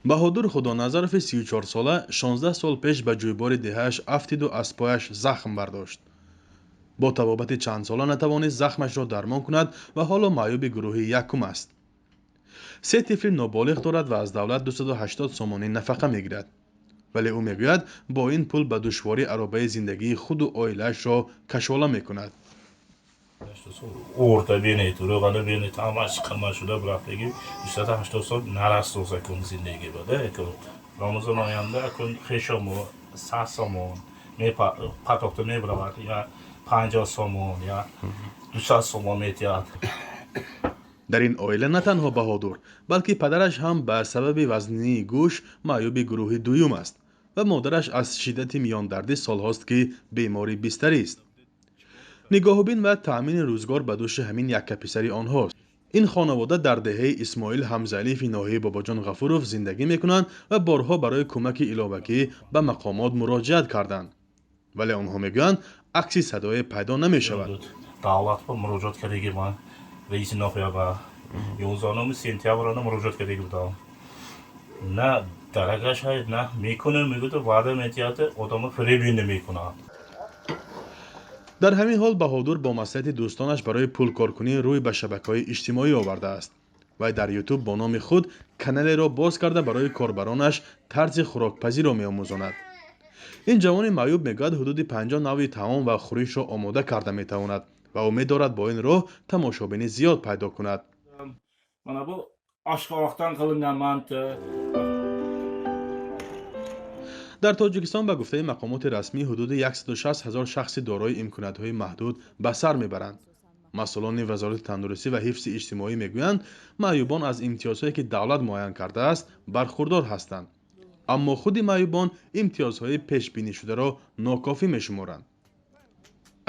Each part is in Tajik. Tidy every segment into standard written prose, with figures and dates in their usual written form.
Баҳодур Худоназарови 34-сола 16 сол пеш ба ҷӯйбори деҳааш афтиду аз пояш захм бардошт. Бо табобати чандсола натавонист захмашро дармон кунад ва ҳоло маъюби гурӯҳи якум аст. Се тифли ноболиғ дорад ва аз давлат 280 сомонӣ нафақа мегирад. Вале ӯ мегӯяд, бо ин пул ба душворӣ аробаи зиндагии худу оилаашро кашола мекунад. Орда бинед, рӯғана бинед, ҳамаш қимат шуда рафтаги. 280 сом нарасоз акун зиндагӣ бада. Акун Рамазон оянда акун хешомо 100 сомон патохта мебаравад, я 50 сомон, я 200 сомон метиҳад. Дар ин оила на танҳо Баҳодур, балки падараш ҳам ба сабаби вазнинии гӯш маъюби гурӯҳи дуюм аст ва модараш аз шиддати миёндардӣ солҳост, ки бемори бистарист. Нигоҳубин ва таъмини рӯзгор ба дӯши ҳамин яккаписари онҳост. Ин хонавода дар деҳаи Исмоил Ҳамзалиеви ноҳияи Бобоҷон Ғафуров зиндагӣ мекунанд ва борҳо барои кӯмаки иловагӣ ба мақомот муроҷиат карданд. Вале онҳо мегӯянд, акси садое пайдо намешавад. Давлат ба муроҷиат кардаги ман, раиси ноҳия ба 11 сентябрана муроҷиат кардаги будам. На даракаш ҳайд, на мекунем мегӯяд, ваъда метиҳад, одама фиребӣ намекунад. Дар ҳамин ҳол Баҳодур бо маслиҳати дӯстонаш барои пулкоркунӣ рӯй ба шабакаҳои иҷтимоӣ овардааст. Вай дар Ютуб бо номи худ каналеро боз карда, барои корбаронаш тарзи хӯрокпазиро меомӯзонад. Ин ҷавони маъюб мегӯяд, ҳудуди 50 навъи таом ва хӯришро омода карда метавонад ва умед дорад, бо ин роҳ тамошобини зиёд пайдо кунад. Mana bu oshqovoqdan qilingan manti. Дар Тоҷикистон, ба гуфтаи мақомоти расмӣ, ҳудуди 160 ҳазор шахси дорои имкониятҳои маҳдуд ба сар мебаранд. Масъулони Вазорати тандурустӣ ва ҳифзи иҷтимоӣ мегӯянд, маъюбон аз имтиёзҳое, ки давлат муайян кардааст, бархурдор ҳастанд. Аммо худи маъюбон имтиёзҳои пешбинишударо нокофӣ мешуморанд.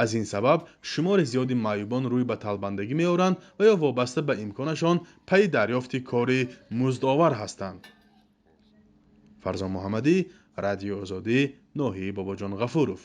Аз ин сабаб шумори зиёди маъюбон рӯй ба талбандагӣ меоранд ва ё вобаста ба имконашон пайи дарёфти кори муздовар ҳастанд. Фарзон Муҳаммадӣ, Радиои Озодӣ, ноҳияи Бобоҷон Ғафуров.